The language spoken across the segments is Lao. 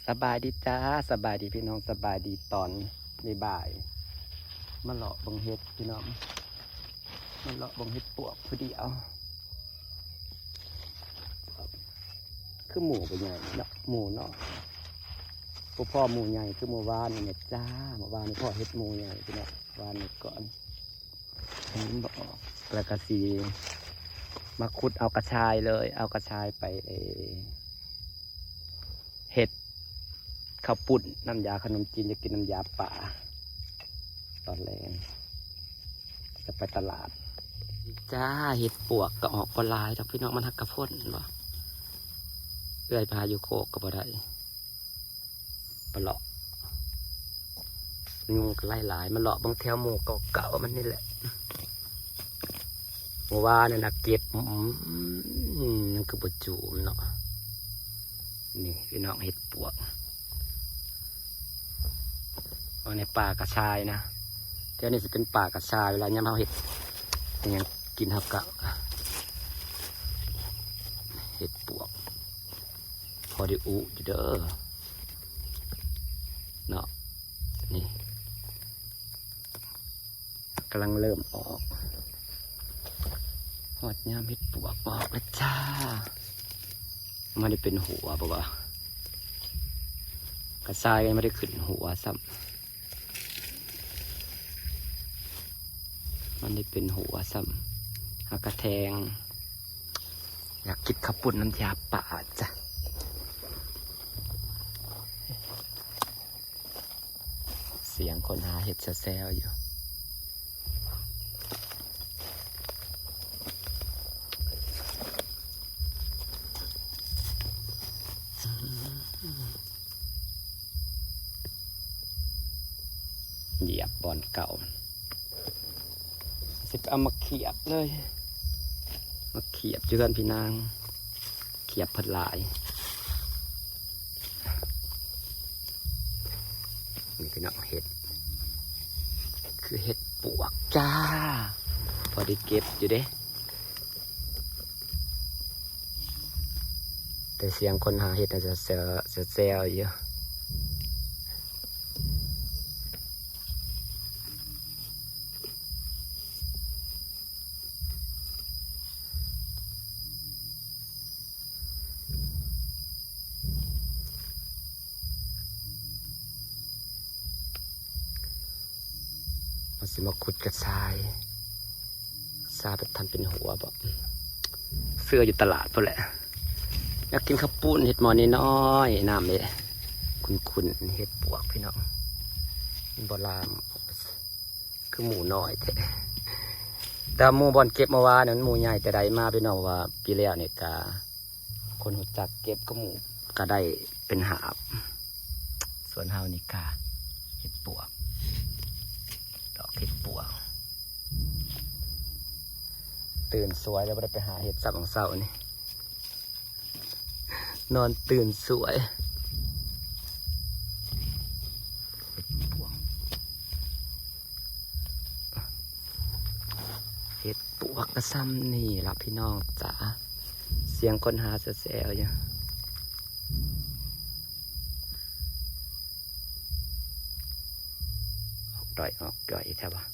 ສະບາຍດີຈ້າ ສະບາຍດີພີ່ນ້ອງ ສະບາຍດີຕອນບ່າຍໆ ມາເລາະເບິ່ງເຫັດພີ່ນ້ອງ ມາເລາະເບິ່ງເຫັດປວກຜູ້ດຽວ. ຄືໝູ່ບໍ່ໃຫຍ່ເນາະ ໝູ່ນ້ອຍ ບໍ່ພໍໝູ່ໃຫຍ່ຄືມື້ວານນີ້ແມ່ນຈ້າ. ມື້ວານນີ້ພໍເຫັດໝູ່ໃຫຍ່ພີ່ນ້ອງ ວານນີ້ກ່ອນ ມັນບໍ່ອອກ ແລ້ວກໍຊິມາຂຸດເອົາກະຊາຍເລີຍ ເອົາກະຊາຍໄປ ເອີ ເຮັດເຂົ້າປຸ້ນ ນ້ຳຢາຂະໜົມຈີນ ຢາກກິນນ້ຳຢາປາ ຕອນແລງຈະໄປຕະຫຼາດ. ຈ້າ ເຫັດປວກກໍອອກບໍ່ຫຼາຍດອກພີ່ນ້ອງ ມັນຫາກະຝົນບໍ່ ເອື້ອຍໄປຫາຢູ່ໂຄກກໍບໍ່ໄດ້ ມາເລາະ ຍຸງກໍຫຼາຍໆ ມາເລາະເບິ່ງແຖວໝູ່ເກົ່າໆ ມັນນີ້ແຫຼະ. ເມື່ອວານນັ້ນນະເກັບ ອືມ ມັນຄືບໍ່ຈູມເນາະ. ນີ້ພີ່ນ້ອງເຫັດປວກ ເອົາໃນປ່າກະຊາຍນະ ແຖວນີ້ຊິເປັນປ່າກະຊາຍ ເວລາຍາມເຮົາເຮັດຫຍັງກິນ ເຮົາກະເຫັດປວກ ພໍໄດ້ອຸຢູ່ເດີເນາະ. ນີ້ ກຳລັງເລີ່ມອອກ ຮອດຍາມເຫັດປວກອອກແລ້ວຈ້າ. ມັນໄດ້ເປັນຫົວບໍ່ວະ ກະຊາຍຍັງບໍ່ໄດ້ຂຶ້ນຫົວຊ້ຳ ມັນໄດ້ເປັນຫົວຊ້ຳ ຫາກະແທງ. ຢາກກິນເຂົ້າປຸ້ນນ້ຳຢາປາຈ້າ. ສຽງຄົນຫາເຫັດແຊວໆ ຢູ່ ຢຽບບ່ອນເກົ່າ ຊິເອົາມາຂຽບເລີຍ ມາຂຽບຢູ່ເຮືອນພີ່ນາງ. ຂຽບເພິ່ນຫຼາຍ ນີ້ພີ່ນ້ອງ ເຫັດ ຄືເຫັດປວກຈ້າ ພໍໄດ້ເກັບຢູ່ເດ້ ແຕ່ສຽງຄົນຫາເຫັດນະ ແຊວໆ ຢູ່. ເຮົາຊິມາຂຸດກະຊາຍ ກະຊາຍໄປທຳເປັນຫົວບໍ ຊື້ຢູ່ຕະຫຼາດພຸ້ນແຫຼະ. ຢາກກິນເຂົ້າປຸ້ນ ເຫັດໝໍ້ນ້ອຍໆ ນ້ຳເດ້ ຂຸ້ນໆ ເຫັດປວກພີ່ນ້ອງ ມັນບໍ່ລາມ ຄືໝູນ້ອຍແທ້ ແຕ່ໝູບ່ອນເກັບເມື່ອວານນັ້ນ ໝູໃຫຍ່ແຕ່ໃດມາພີ່ນ້ອງ ວ່າປີແລ້ວນີ້ກະຄົນຮູ້ຈັກເກັບກັບໝູກະໄດ້ເປັນຫາບ. ສ່ວນເຮົານີ້ກະເຫັດປວກ ດອກເຫັດປວກ ຕື່ນສວຍແລ້ວ ບໍ່ໄດ້ໄປຫາເຫັດຊ້ຳຫວ່າງເຊົ້ານີ້. ນອນຕື່ນສວຍ ເຫັດປວກ ເຫັດປວກກະຊ່ຳນີ້ລະພີ່ນ້ອງຈ໋າ ສຽງຄົນຫາແຊວໆ ຢູ່ ອອກດອຍ ອອກດອຍແທ້ຫວາ.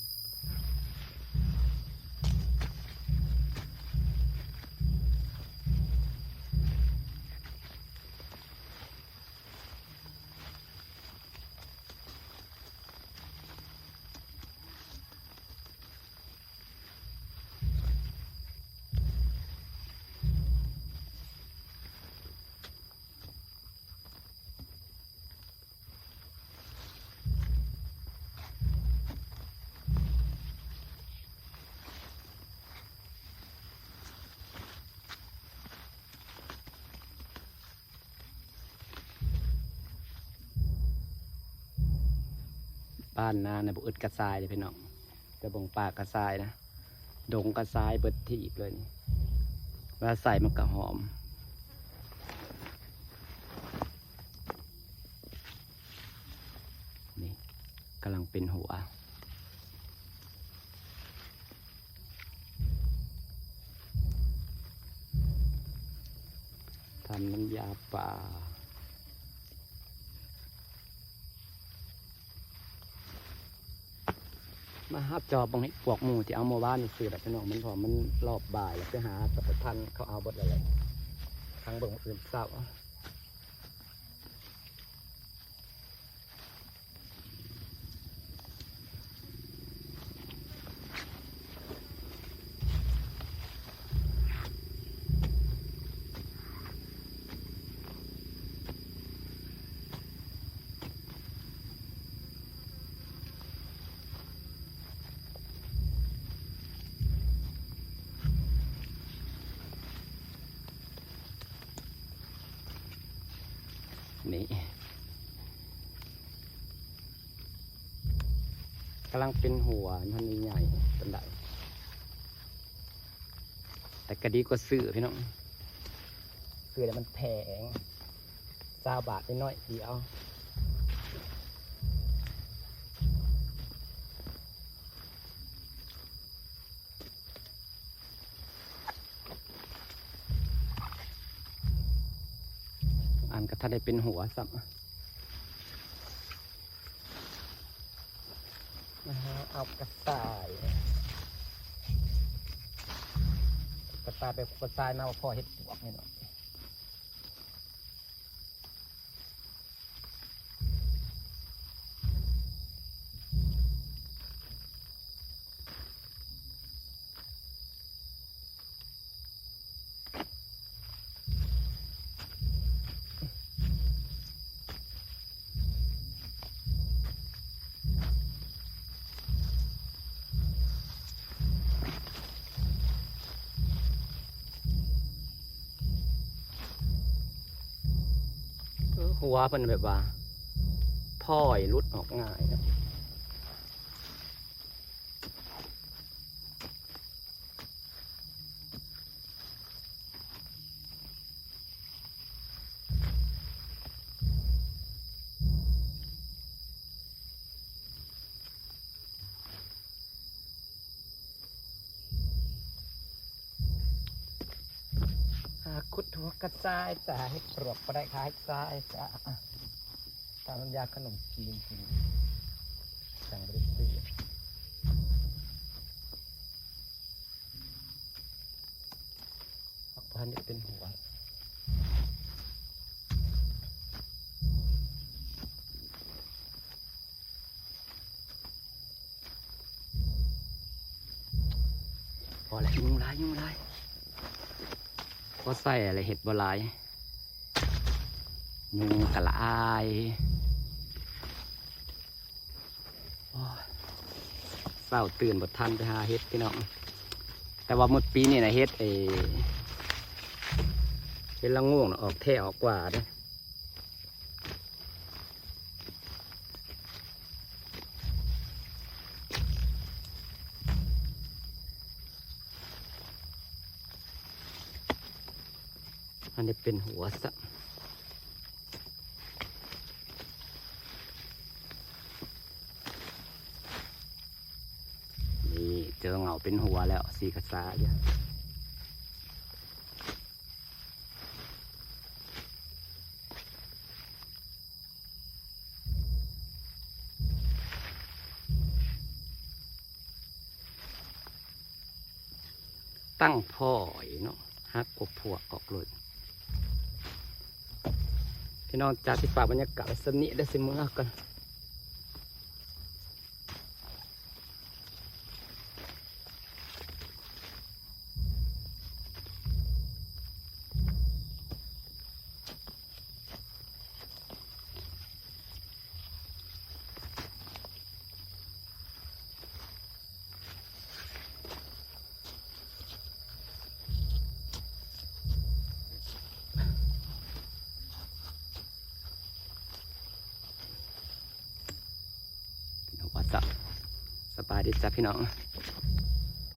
ບ້ານນານະ ບໍ່ອຶດກະຊາຍເດ້ພີ່ນ້ອງ ແຕ່ເບິ່ງປ່າກະຊາຍນະ ດົງກະຊາຍເບິດທີບເລີຍນີ້ ເວລາໃສ່ມັນກະຫອມ. ນີ້ກຳລັງເປັນຫົວ ທຳນ້ຳຢາປ່າ. ມາຫາຈອບເບິ່ງເຫັດປວກໝູ່ທີ່ເອົາເມື່ອວານນີ້ຊື່ແຫຼະພີ່ນ້ອງ ມັນ ເພາະວ່າມັນລອບບ່າຍແລ້ວ ໄປຫາກັບປະທັນເຂົາເອົາເບິດແລ້ວແຫຼະ ທັງເບິ່ງມື້ອື່ນເຊົ້າ. ນີ້ ກຳລັງເປັນຫົວ ມັນຍັງໃຫຍ່ປານໃດ ແຕ່ກໍດີກວ່າຊື້ພີ່ນ້ອງ ຊື້ແລ້ວມັນແພງ ຊາວບາດນ້ອຍໆດຽວ. ອັນກໍທັນໄດ້ເປັນຫົວຊ້ຳ ມາຫາເອົາກະຊາຍ ກະຊາຍໄປ ກະຊາຍມາ ພໍເຫັດປວກນີ້ເນາະ. ເອີ ຫົວເພິ່ນແບບວ່າ ພອຍຫຼຸດອອກງ່າຍເນາະ. ຫາຂຸດຫົວກະຊາຍຈ້າ ເຮັດປວກບໍ່ໄດ້ ຂາຍຊາຍຈ້າ ຕາມນ້ຳຢາຂະໜົມຈີນກິນ ຈັ່ງບໍ່ໄດ້ຊື້. ພັກພັນໄດ້ເປັນຫົວ ພໍແລ້ວ ຍຸງຫຼາຍ ຍຸງຫຼາຍ ພໍໃສ່ແລ້ວເຮັດບໍ່ຫຼາຍ ຍຸງກະຫຼາຍ. ໂອ້ຍ ເຊົ້າຕື່ນບໍ່ທັນໄປຫາເຫັດພີ່ນ້ອງ ແຕ່ວ່າໝົດປີນີ້ນະ ເຫັດ ເອີ ເຫັດລະໂງກນະ ອອກແທ້ອອກກວ່າເດ້. ອັນນີ້ເປັນຫົວຊະ ນີ້ເຈີເຫງົາເປັນຫົວແລ້ວ ສີກະສາຢູ່. ຕັ້ງພ້ອຍເນາະ ຫັກກວ່າພວກອອກໂລດ. ພີ່ນ້ອງຈ້າ ຊິຝາກບັນຍາກາດໄວ້ສ່ຳນີ້ເດີ ຊິເມືອກ່ອນ. ເປັນຫົວຊະ ສະບາຍດີຈ້າພີ່ນ້ອງ.